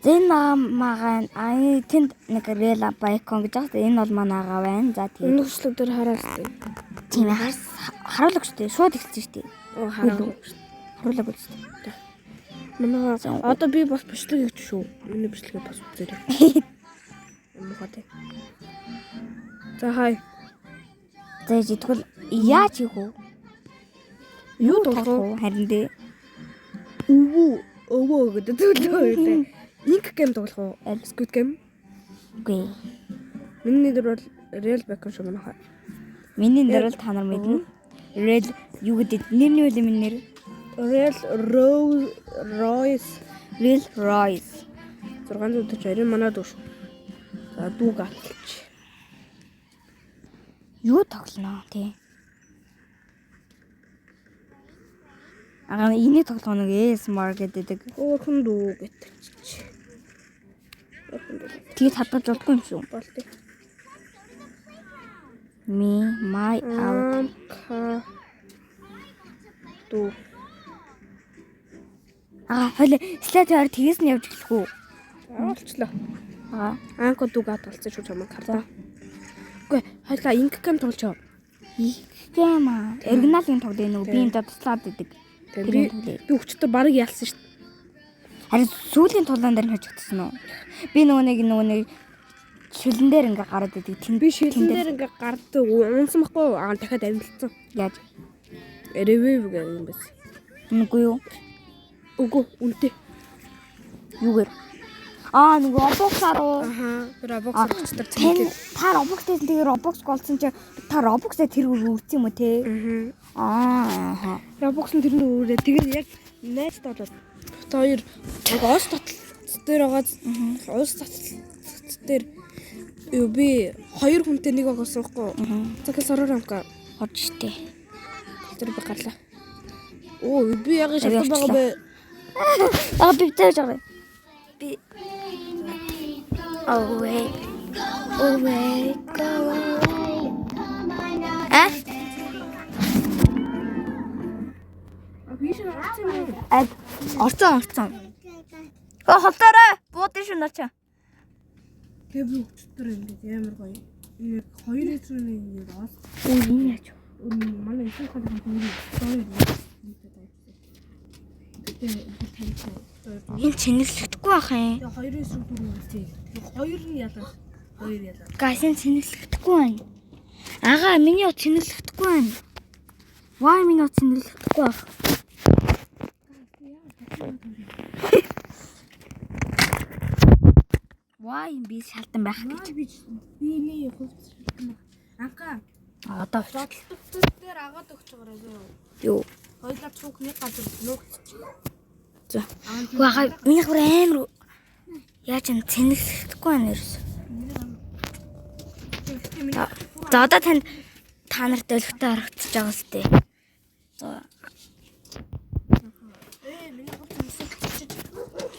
За энэ магаа аа тэнд нэг Real Bacon гэж байгаа. Энэ бол манай агаа байна. За тэгээд Өмнөх бичлэг дээр хараасан. тийм харуулаг шүү дээ. Шууд эхэлсэн шүү дээ. Оо хараагүй. Харуулаг шүү дээ. Манай одоо би бас бичлэг хийж шүү. Миний бичлэгээ бас үзээрэй. Муухай тий. За хай. За тэгвэл яаж хийх вэ? Юу тоглох вэ? Харин дээ. Өвөө өвөө гэдэг зүйлөө үү. Ink game тоглох уу? Аль? Squid game. Үгүй. Миний нэр бол Real Bacon шүү манайхаа. Миний нэр бол та нар мэднэ. Real юу гэдэг нэр нь юу вэ миний нэр? Real Rose Royce Real Royce. 642 манай дүү шүү. За дүүг атлч. Юу тоглоно тий? Аа энийг тоглох нэг ASMR гэдэг. Хөөхөн дүү гэдэг чи. Хөөхөн дүү Тэгээд хадгалж болдгүй юм шүү. болтой. Me my out. К дүү. Аа хойло слайд хоёр тэгээс нь явж эхлэх үү? Олчлоо. Аа Анко дүүг атгалцсан шүү чамайг харлаа. Үгүй хоёлаа ink game тоглож. их юм аа. Оригинал юм тоглоё нөгөө би юм даа туслаад идэг. Тэгээ Тэр би юм тоглоё. би өчтөр барыг ялсан шүү дээ. Харин сүүлийн тулаан дээр нь хожигдсон уу? Би нөгөө нэг шилэн дээр ингээ гараад идэг. Тэн Би шилэн дээр ингээ гардаг унсан байхгүй юу? Аа дахиад амилцсан. яаж? Revive гэх юм байсан. Үгүй юу? Үгүй үнтэй. Юугээр? Аа нөгөө Roblox-аар уу? Аха. Roblox Аа, өчтөр Тэн цэнгэлээ. та Roblox дээр тэгээ Roblox голсон чи та Roblox-ээр тэр үрсэн юм уу те? Аа. Аа. Roblox нь тэрэн дээр үрээ. Тэгээд яг найзтай болоод та хоёр нэг уус таталц дээр байгаа уус таталц дээр юу би хоёр хүнтэй нэг огсон байхгүй юу? Цагаас ороор амка. Орж штэ. Тэр би гарлаа. Оо би яг шалтгаан байгаа бэ. Аа би зээж байгаа. Би Oh wait. Oh wait. Go away. А? Би шиг орсон юм уу? Аль орцсон. Оо холдоорой. Буудын шин очоо. Тэгээ би өчтөр ингээд амар гоё. Яг хоёр хэсэг ингээд оос. Үу энэ яаж вэ? Манай их хоёр хоёр хоёр Тэгээ би таньсан. Энэ цэнэглэхдэггүй байх юм. Тэгээ хоёрын эсрэг дөрөв үлдээ. Тэгээ хоёр нь ялаа. Хоёр ялаа. Газ энэ цэнэглэхдэггүй байна. Ага миний от цэнэглэхдэггүй байна. Вай миний от цэнэглэхдэггүй байх. Вай би шалтан байх гэж. Би биений хувьд шалтгаан байна. Анка Одоо бодлогод дээр агаад өгч байгаарай зөө. юу? Хоёлаа цуг нэг газар нуугдчих. За. Вага миний бүр амар яаж юм цэнэглэхдэггүй байна ерөөс. За одоо танд та нарт өлегтэй харагдчих байгаа сте. За Ээ миний хувьд өмсөх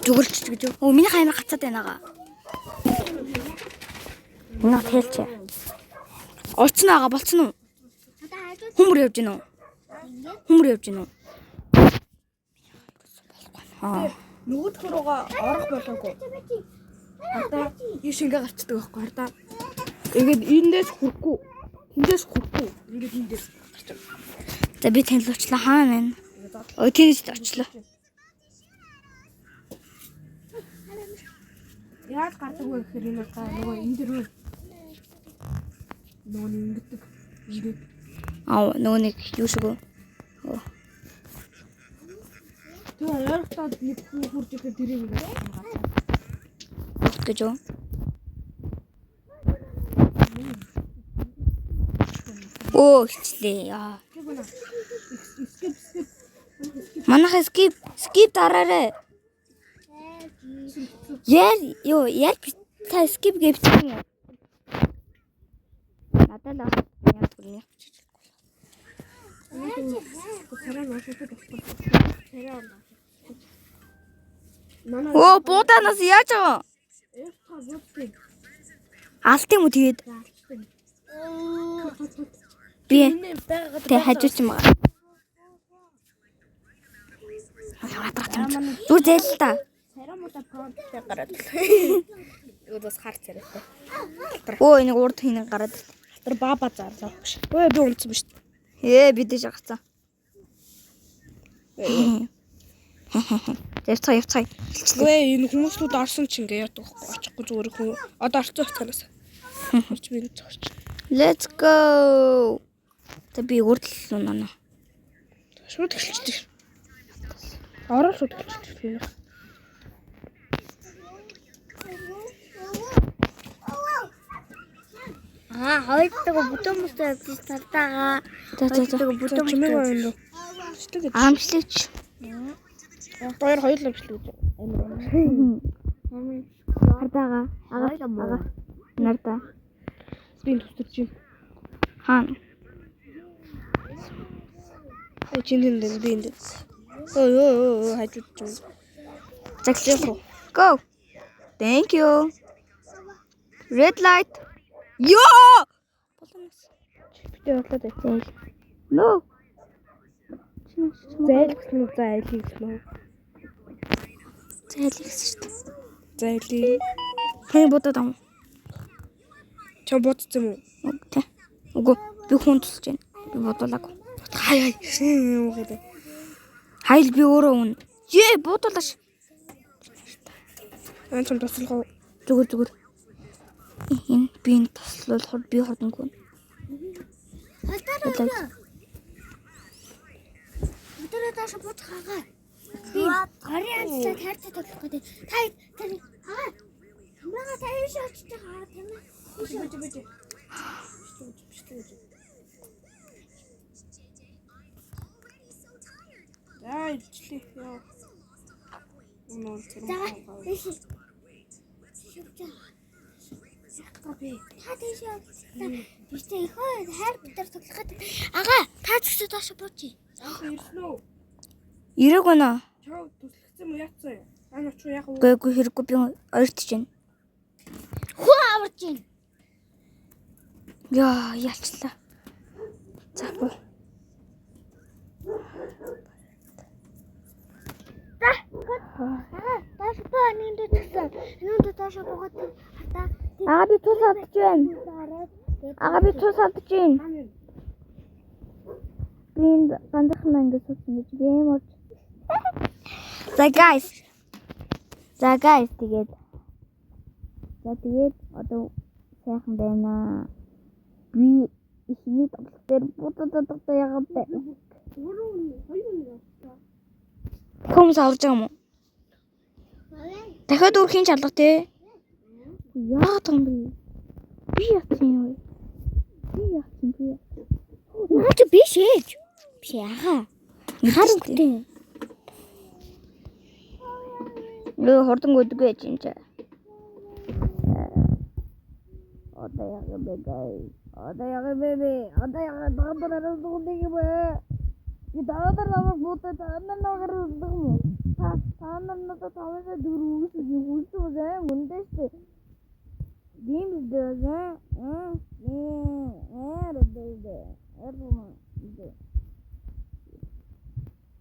зүгэрч гэж юу? Өө миний амар гацаад байна ага. Миний тэлч. Орцсон ага болцсон уу? Хүмүүр явж гинөө. Хүмүүр явж гинөө. Аа. Нөгөөх рүүгээ орох болоогүй. Хардаа ийш ингээ гарчдаг байхгүй хардаа. Ингээд эндээс хүрхгүй. Эндээс хүрхгүй. Ингээд эндээс гарч. За би танд л очлоо хаана байна? Өө тийш очлоо. Яаж гардаг вэ гэхээр энэ бол нөгөө энэ дэр нөгөө нэг ингэдэг. Ингээд Аа нөгөө нэг юу шиг үү? тэгээ ойртоод нэг хүү хурж ирэхэд тэрийг ингээд гардаг. Гэж юу? Өө хичлээ. Яа. Skip skip. Манайха skip skip дараарай. Яар юу яар та skip гэж бичсэн юм уу? Надад л яг түлний бичиж. Царай наашаад болохгүй. Царай орно. Манай Өө буудаанаас яаж байгаа? F та боддог. Алт юм уу тэгээд? Алчдаг. Би Энэ байгаад тэг хажууч юм аа. Яагаад юм. Зүр зээл та. Царай муудаа фронттай гараад ирлээ. Юу бас хар царайтай. Өө энийг урд хийнэ гараад. Тэр баба зарлаа. Өө би унтсан биш. Ээ би дэш гарцсан. Явцгаа явцгаа. Гүй энэ хүмүүсүүд орсон ч ингээ яадаг байхгүй очихгүй зүгээр хүн одоо орцсон цанаас. Орч би энэ зогсож. Let's go. Та би урд л унана. Шууд эхэлчихлээ. Ороо шууд эхэлчихлээ. Аа, хоёр дахь бүтэн мөстэй явж талдаагаа. За за за. Хоёр бүтэн Чимээг мөстэй. байна уу? Бичлэг гэж. Амшлэгч. Хоёр хоёулаа бичлэг гэж. Амар. Хардаага. Ага. Ага. Нарда. Би энэ төсөрч юм. Хаана? Эй чинь энэ би энэ. Өө өө өө хажууд ч юм. За эхлэв. Go. Thank you. Red light. Йоо! Битээ болоод бай. No. Зайлгсан уу зайлгсан уу? Зайлгсан шүү дээ. Зайлгий. Хүн бодоод ам. Чам бодсон юм уу? Үгүй. Үгүй. Би хүн тусалж байна. Би бодуулаагүй. Хай хай. Юм гэдэг. Хайл би өөрөө үн. Ее буудуулаач. Энэ чам туслах уу? Зүгээр зүгээр. Энэ би энэ туслуул хурд би хурдангүй. Талдаа. Өдрөө доош бууж хагаа. Би гарын анцлаа тайртай тоглох гэдэг. Та тэр хагаа. Тамаага та юу шалчж байгаа тийм ээ. Бэж бэж. За ирчлээ. Яа. Өнөө За тийш. Шивж. би. Та тийш явж. Тийш их хайр битэр тоглох гэдэг. Ага, та ч гэсэн доош бууч. Ирсэн үү? Ирээг байна. Чав туслахсан юм яатсан юм? Ан очуу яг уу? Үгүй үгүй хэрэггүй би ойртож байна. Хүн аварж гин. Яа ялчлаа. За буу. За. Ага, доош буу нэг дэ тэгсэн. Энэ дэ доош буугаад хатаа. Ага би тус алдаж байна. Ага би тус алдаж байна. Би энд ганцхан ингэж суудсан гэж би юм орж. За guys. За guys тэгээд. За тэгээд одоо сайхан байна. Би ихний тоглолт дээр будаад одоо яагаад бэ? Хүмүүс аварж байгаа юм уу? Дахиад өөр хин чалга те. Яагаад юм бэ? Би яатсан юм бэ? Би яатсан би. Наа чи биш ээж. Биш яага. Хар өнгөтэй. Нөө хурдан өдгөө яж юм чи. Одоо яг юм бэ guys? Одоо яг юм бэ? Одоо яг дагаар дуудаг юм бэ? Би дагаар намайг буудаад та нар нагаар дуудаг юм уу? Та та нар надад таваасаа дөрөв үгс юм үгс юм үндэ штэ. Гейм дээ. Аа аа дээ. Эргүм.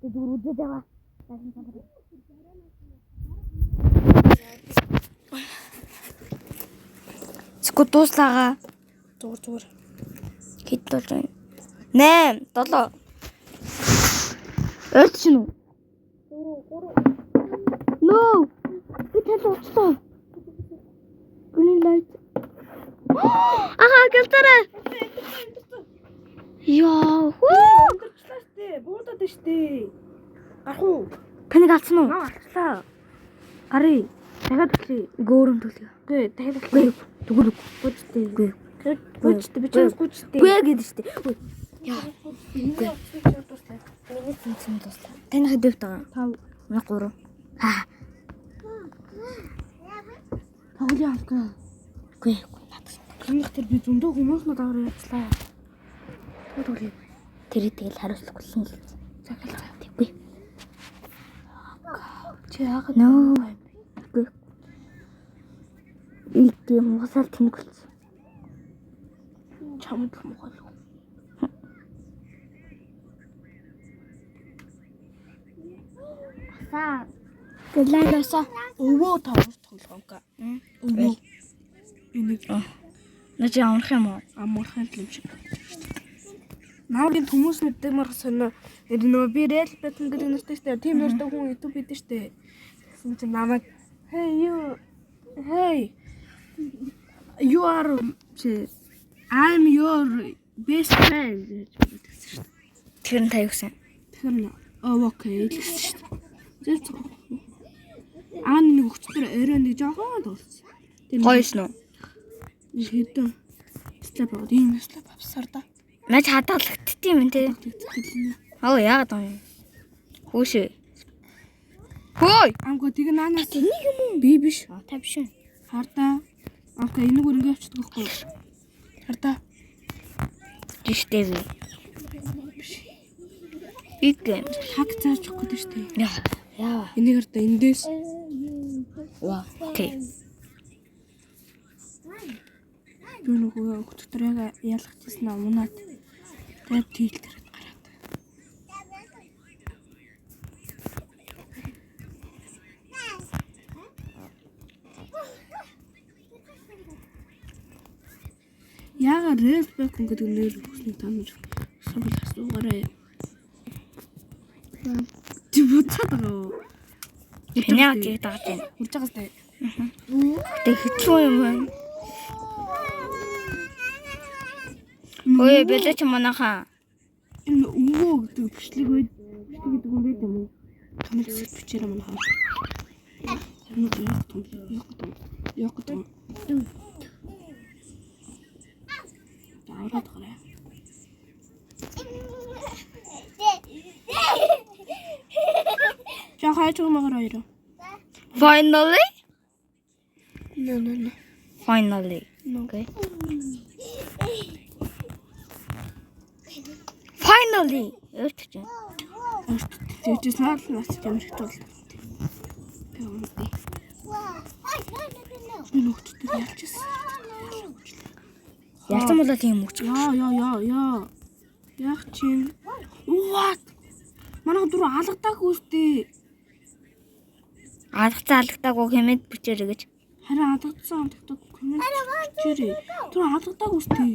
Тэ зүгээр үзээд байгаа. Зүгүү дууслаага. Зүгээр зүгээр. Хэд болж байна? 8 7. Ойрт чинь үү? 3 3. No. Би тал уцлаа. Green light. Аха, гэлтэрэ. Яа, хүү. Өндөрчлээ штэ. Буудаад штэ. Гарах уу? Таныг алдсан уу? Наа алчлаа. Гарыг. Дахиад эхлэе. Гөөрөм төлөё. Үгүй дахиад эхлэе. Үгүй, зүгээр Гүйцтэй. үгүй. Гүйцтэй би чамс гүйцтэй. Үгүй гэдэг штэ. Үгүй. Яа. Үгүй. Миний цэнцэн дуслаа. Таны хэд дэвт байгаа? 5. 1 3. Аа. Тоглоом авахгүй. Үгүй, үгүй надад. Өмнөх тэр би зөндөө хүмүүснүүд аваар явцлаа. Тоглоё. Тэр тэгэл хариуцлага хүлээн л. Захил за. Тэггүй. Чи яагаад No. Үгүй. Илгээ муусаал тэнэг болсон. чамд л муухай л. Асан. Гэлэнэсэ. Өвөө тоглож тоглох юм. Өвөө. Энийг Наа чи амрах юм уу? амархан юм шиг. Намгийн хүмүүс мэддэг марх сонио. Тэр нөгөө би Real Batman гэдэг нэртэй штэ. Тийм нэртэй хүн YouTube хийдэж штэ. Тэгсэн чинь намайг hey you hey you are чи I'm your best friend гэж хэлсэн штэ. Тэр нь та юу гэсэн? Тэр нь oh okay гэсэн штэ. Тэр аа нэг өгчтөр орой нэг жоохон тоглолцсон. Тэр Гоёсэн үү? нэг хэдэн слаб аваад ийм слаб авсаар да. Наа чи хадгалагддсан юм те. Тэгтэл Аа яагаад юм? Хүүшээ. Хөөй. Амгаа тэг наанаас нэг юм уу? Би биш. А та биш үү? Хардаа. Амгаа энийг өөр ингэ явчихдаг байхгүй юу? Хардаа. Жиштэй би. Игэн. Хаг зааж өгөх гэдэг шүү дээ. Яа. Яа. Энийг хардаа эндээс Ваа. Окей. би нөгөө өгчтөр яг ялгажсэн аа унаад тэгээд тийл тэрээд гараад. Яагаад Real Bacon гэдэг нэр өгснийг та нар асуувал асуугаарай. Чи буцаад байгаа уу? Хэний тийг дагаж байна. Хурж байгаас тээ. Тэг хэцүү юм байна. Ой, бэлээ чи манайхаа. Энэ өвөө гэдэг бичлэг байд. Бичлэг гэдэг юм байд юм уу? Томд бичээрэй манайхаа. Яг яг том яг том яг том. Аваад гараа. Жаа хайж байгаа хоёр. Finally? No no no. Finally. No. Okay. Finally. Өөрт чинь. Тэгжээс наад нац ямар их тул. Би өмнөд. Би нөгтдөг ялчихсан. Ялсан болоо тийм үгч. Яа яа яа яа. Яг чинь. What? Манай дөрөв алгадаагүй үстэй. Алгацсан алгатаагүй хэмэд бичээрэй гэж. Харин алгадсан алгадаагүй коммент бичээрэй. Түр алгадаагүй үстэй.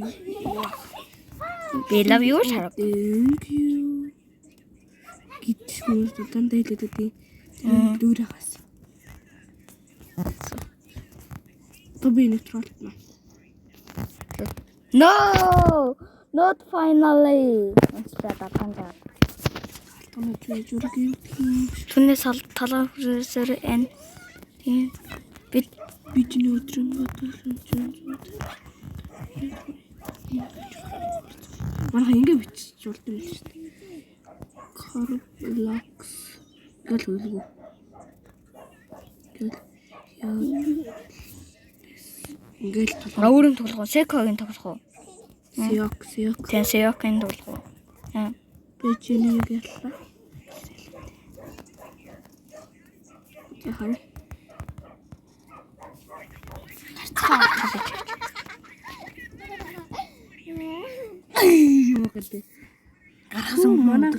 Би love you шарав. Thank you. Гэж хүмүүс дандаа хэлээд байдیں۔ Тэр дүүрээ гас. То би нэг троллно. No! Not finally. Онцлаа даргаан. Алтганыជួយзүрх юм. Түүнээс талаа хүрээсээр энэ тийм бид Би чиний өдрийн бодлоо чинь. Манай ингэ бичиж болд юм л шүү дээ. Carblox гэл үлгүү. Гэл яа. Ингээл толгой. өөрийн тоглох уу? Секогийн тоглох уу? Сиок сиок. Тийм Секогийн тоглох уу? Аа. Би чиний яллаа. За харъя. Юу гэдэг. Гаргасан Манай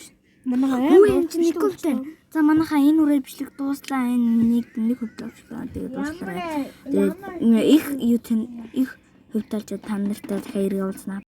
манай Үгүй энэ чинь нэг хөвтэй. За манайхаа энэ үрээ бичлэг дууслаа. Энэ нэг нэг хөвтэй болчихлоо. Тэгээд дууслаа. Тэгээд их юу тэн их хөвтөлж та нартай дахиад эргээ уулзнаа.